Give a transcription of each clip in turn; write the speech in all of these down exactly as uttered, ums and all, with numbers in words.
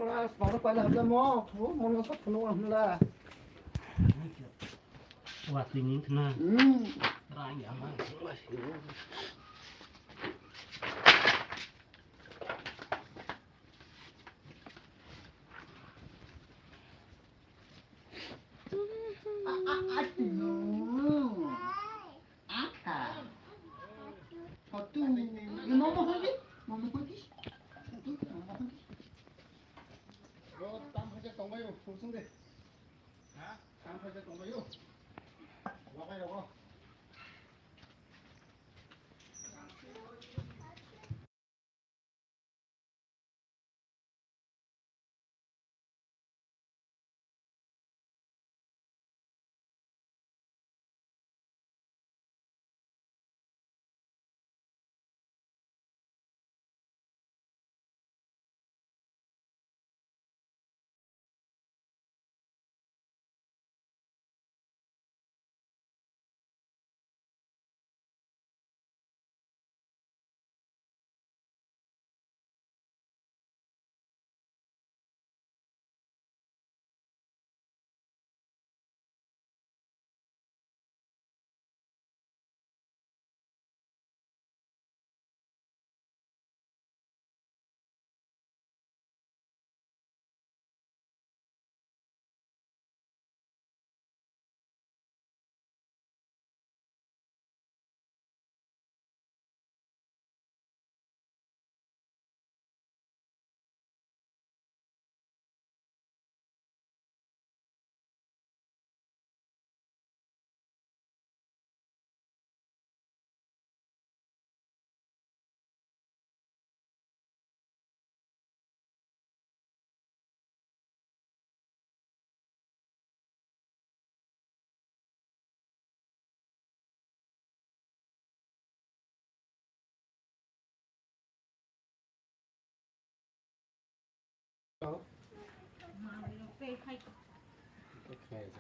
Ora, smaru paila hapla mo, mo, mo, mo, sab phunuk hapla. Watwi ni thna. Hmm. Rang ya ma.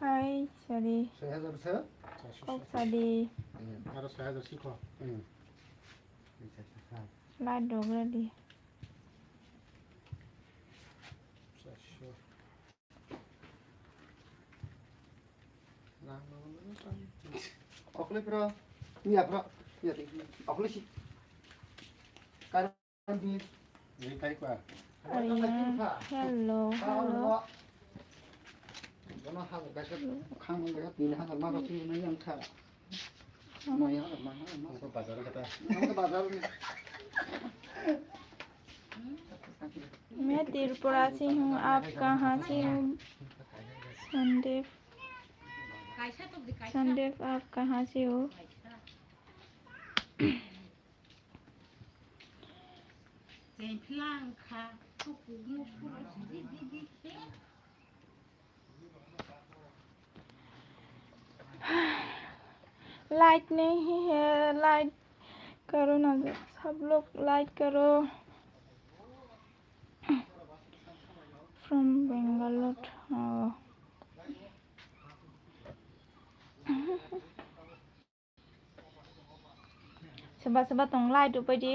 Hai, sorry. Kok sadi. Hmm. Aro soi hajar sikho. Hmm. Light dog ready. Okle pro, iya pro, iya ti, okle si. Kar di. Ini kai kwa. Hello, hello. Jono ha ga sa khang ga tin ha ma ga tin na yang kha. मैं त्रिपुरा से हूँ, आप कहाँ से हो? संदीप, संदीप, आप कहाँ से हो? लाइट नहीं है, लाइट करो ना, सब लोग लाइट करो। From Bangalore. Oh. Seba seba tong light upai di.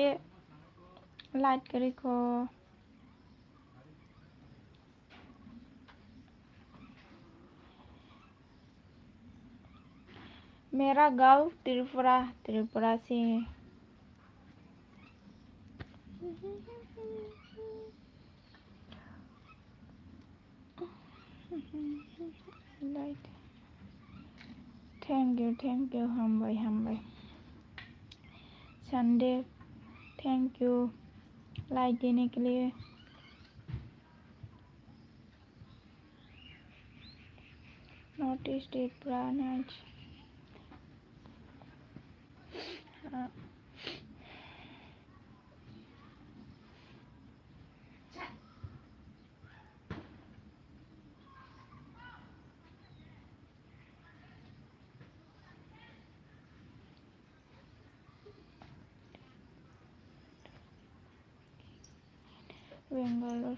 Light kari ko. मेरा गांव त्रिपुरा, त्रिपुरा से। Light. Thank you, thank you, hambai, hambai. Sunday, thank you, light देने के लिए। North East Tripura nice. Bangalore.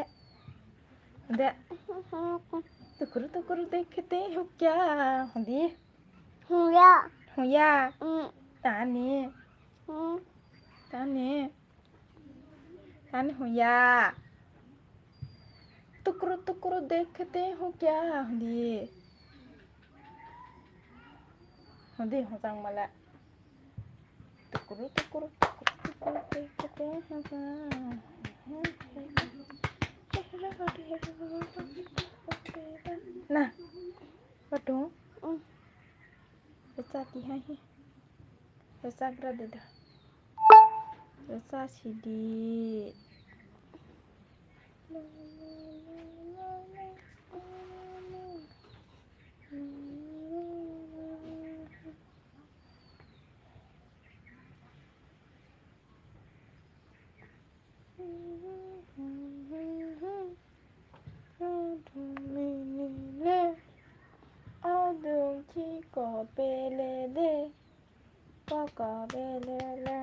de. De. Tukuru tukuru dekhe te ho kya? Hodi. Huya. Huya. Mm. Tani. Tani. Tani huya. Tukru tukru dekhte ho kya hundi. Hundi hojang mala. Tukru tukru tukru tukru dekhte ho kya. Na. Patung. Pecah tiha hi. Pecah berada dah. Pecah sidi. Adung ki ko pele de, ko ko pele le.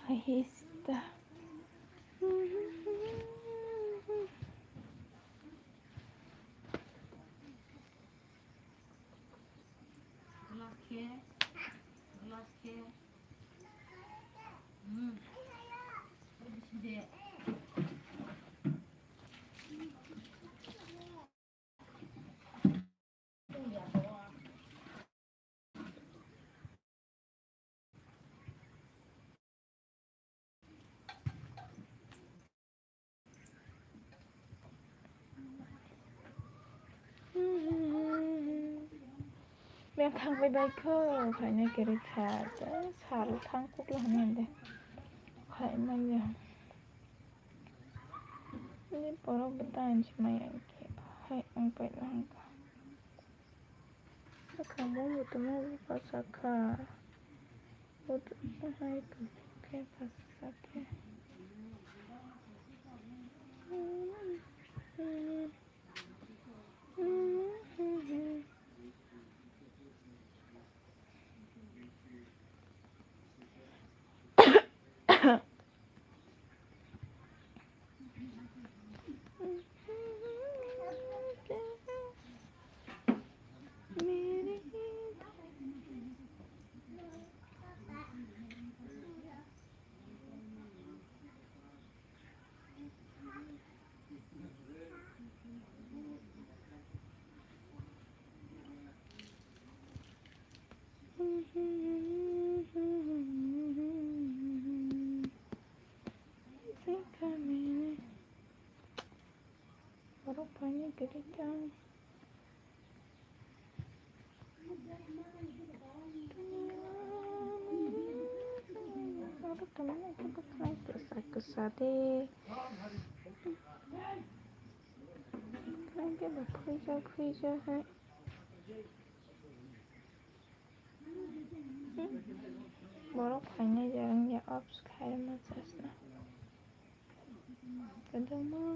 Ahista. Bengkhang bai bai kho, khaina kwrwi kha, sal thang kukla hwnwi de. Khaimanya. Ni borok bo ta hinwi maya khe, hai wng pai na hwnka. Bwkha bo bo tongma bwkha sakha. Bo tongma hai tongkhe bwkha sakhe. Borok phaini kwrwi ta. Kwsa kwsa de. Khe bo phuijak phuijak hai. Borok phainai je wngya off khairokma chasna. Kwbangma.